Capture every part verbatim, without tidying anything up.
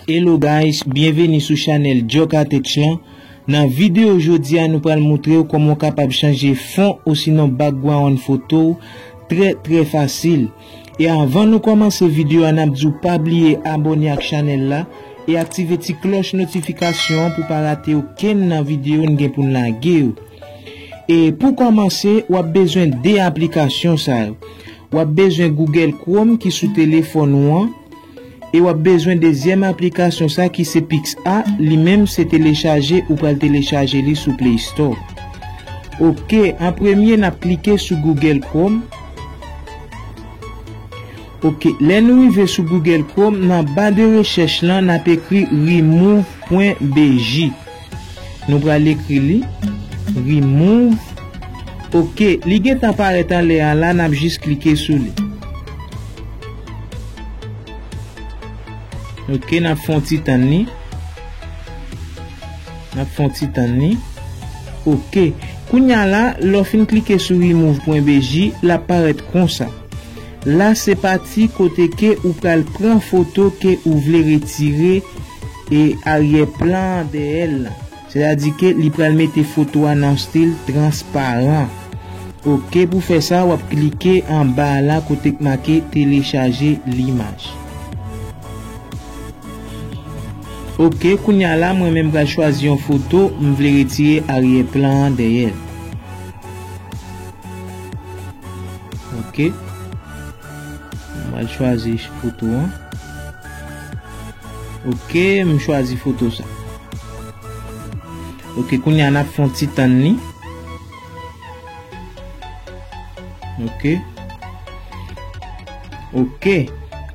Hello guys, byenveni sou chanèl Djok Attention. Nan videyo jodi a, nou pral montre w kòman w kapab chanje fon osinon background foto w trè, trè fasil. E avan nou kòmanse videyo a, n ap di w pa bliye abòne ak chanèl la e aktive ti klòch notifikasyon an pou w pa rate okenn nan videyo n gen pou n lage yo. E pou kòmanse, w ap bezwen de aplikasyon sa yo. W ap bezwen Google Chrome ki sou telefòn ou an, e w ap bezwen dezyèm aplikasyon sa ki se PicsA, li menm se telechaje, ou pral telechaje li sou Play Store. Ok, an premye n ap klike sou Google Chrome. Ok, lè nou rive sou Google Chrome, nan ba de rechèch lan, n ap ekri remove pwen B J. Nou pral ekri li, remove. Ok, li gentan parèt anlè a la, n ap jis klike sou li. Ok, n ap fè yon ti tann li. N ap fè yon ti tann li. Ok, kounye a la, lè w fin klike sou remove pwen B J, l ap parèt konsa. La se pati kote ke ou pral pran foto ke ou vle retire e aryè plan an dèyè l lan. Sètadi ke li pral mete foto a nan stil transparan. Ok, pou fè sa, w ap klike anba a la kote k make telechaje limaj. Ok, kounye a la, mwen menm pral chwazi yon foto, m vle retire aryè plan an dèyè l. Ok. M pral chwazi foto an. Ok, m chwazi foto sa. Ok, kounye a n ap fè yon ti tann li. Ok. Ok.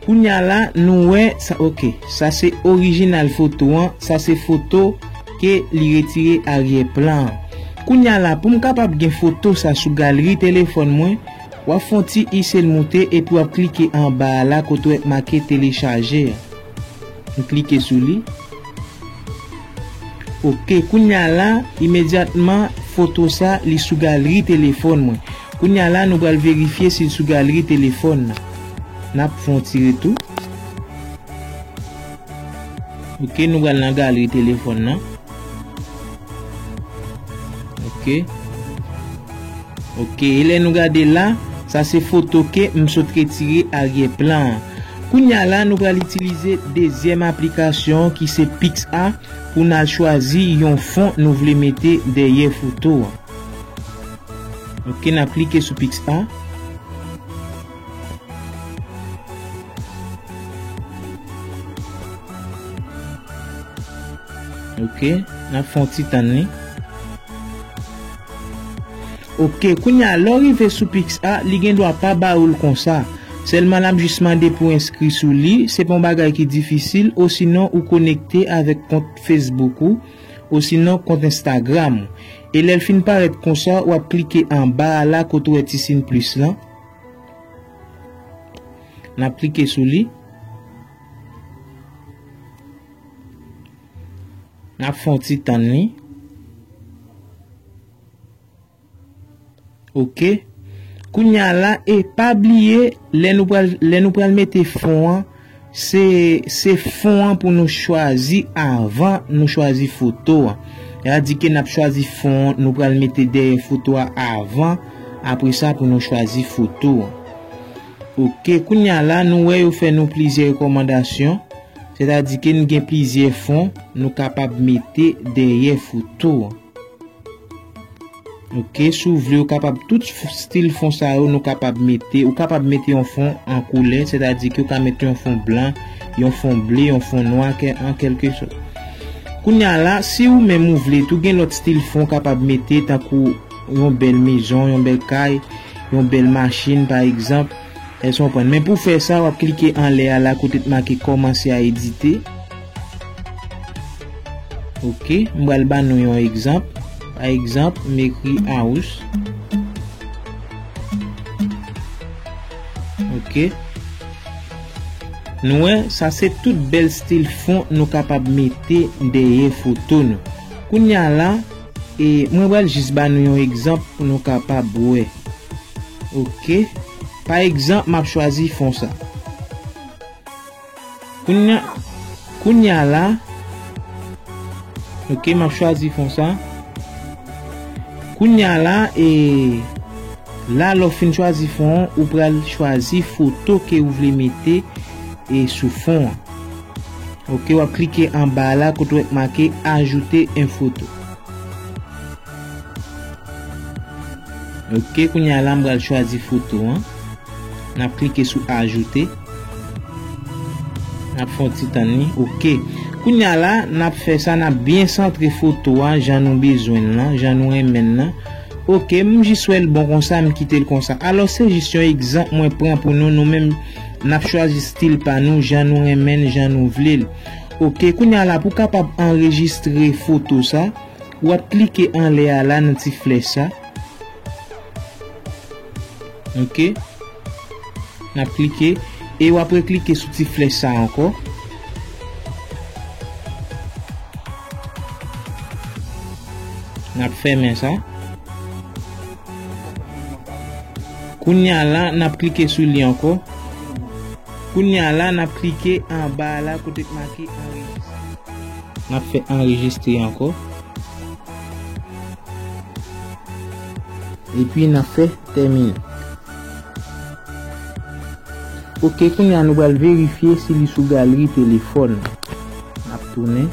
Kounye a la, nou wè sa, ok. Sa se orijinal foto an. Sa se foto ke li retire aryè plan an. Kounye a la, pou m kapab gen foto sa sou galri telefòn mwen, w ap fè yon ti isel moute epi w ap klike anba a la kote w wè k make telechaje a. M klike sou li. Ok, kounye a la, imedyatman, foto sa, li sou galri telefòn mwen. Kounye a la, nou pral verifye si l sou galri telefòn nan. N ap fè yon ti retou. Ok, nou pral nan galri telefòn nan. Ok. Ok, e lè nou gade la, sa se foto ke m sot retire aryè plan an. Kounye a la, nou pral itilize dezyèm aplikasyon ki se PicsA pou n al chwazi yon fon nou vle mete dèyè foto an. Ok, n ap klike sou PicsA. Ok, n ap fè yon ti tann li. Ok, kounye a, lè w rive sou PicsA, li gen dwa pa ba ou l konsa. Sèlman, l ap jis mande pou w enskri sou li. Se pa yon bagay ki difisil, osinon ou konekte avèk kont Facebook ou, osinon kont Instagram ou. E lè l fin parèt konsa, w ap klike anba a la kote w wè ti siy plis lan. N ap klike sou li. N ap fè yon ti tann li. Ok. Kounye a la, e pa bliye, lè nou pral, lè nou pral mete fon an, se, se fon an pou nou chwazi avan nou chwazi foto an. Sètadi ke n ap chwazi fon an, nou pral mete dèyè foto a avan, apre sa pou nou chwazi foto an. Ok, kounye a la, nou wè yo fè nou plizyè rekòmandasyon. Sètadi ke n gen plizyè fon nou kapab mete dèyè foto an. Ok, si w vle, ou kapab tout f-, stil fon sa yo, nou kapab mete, ou kapab mete yon fon an koulè, sètadi ke ou ka mete yon fon blan, yon fon ble, yon fon nwa, kè-, an kèlkesòt. Kounye a la, si ou menm ou vle tou, gen lòt stil fon ou kapab mete, tankou yon bèl mezon, yon bèl kay, yon bèl machin, pa egzanp. Èske w konprann? Men pou fè sa, w ap klike anlè a la kote t make kòmanse a edite. Ok, m pral ban nou yon egzanp. Pa egzanp, m ekri house. Ok. Nou wè, sa se tout bèl stil fon nou kapab mete dèyè foto nou. Kounye a la, e mwen pral jis ban nou yon egzanp pou nou kapab wè. Ok. Pa egzanp, m ap chwazi fon sa. Kounye a, Kounye a la, ok, m ap chwazi fon sa. Kounye a la, e, la, lè w fin chwazi fon an, ou pral chwazi foto ke ou vle mete, e, sou fon an. Ok, w ap klike anba a la, kote w wè k make ajouter une photo. Ok, kounye a la, m pral chwazi foto an. N ap klike sou ajouter. N ap fè yon ti tann li. Ok. Kounye a la, n ap fè sa, n ap byen santre foto a, jan nou bezwen l lan, jan nou renmen l lan. Ok, m jis wè l bon konsa, m kite l konsa. Alò, se jis yon egzanp mwen pran pou nou, nou menm, n ap chwazi stil pa nou, jan nou renmen l, jan nou vle l. Ok, kounye a la, pou w kapab anrejistre foto sa, w ap klike anlè a la nan ti flèch sa. Ok. N ap klike. E w ap reklike sou ti flèch sa ankò. N ap fèmen sa. Kounye a la, n ap klike sou li ankò. Kounye a la, n ap klike anba a la kote k make anrejistre. N ap fè anrejistre ankò. Epi n ap fè tèmine. Ok, kounye a nou pral verifye si li sou galri telefòn. N ap tounen.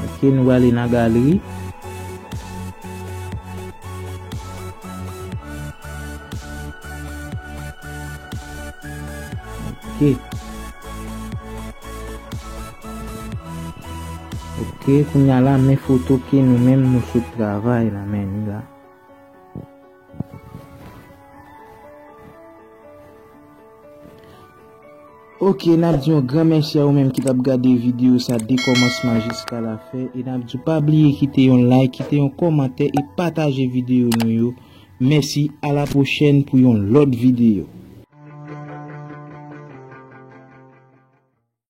Ok, nou prale nan galri. Ok. Ok, kounye a la, men foto ke nou menm nou sot travay la, men li la. Ok, n ap di yon gran mèsi a ou menm ki t ap gade videyo sa de kòmansman jiska lafen. E n ap di w pa bliye kite yon like, kite yon kòmantè e pataje videyo nou yo. Mèsi, a la pwochèn pou yon lòt videyo.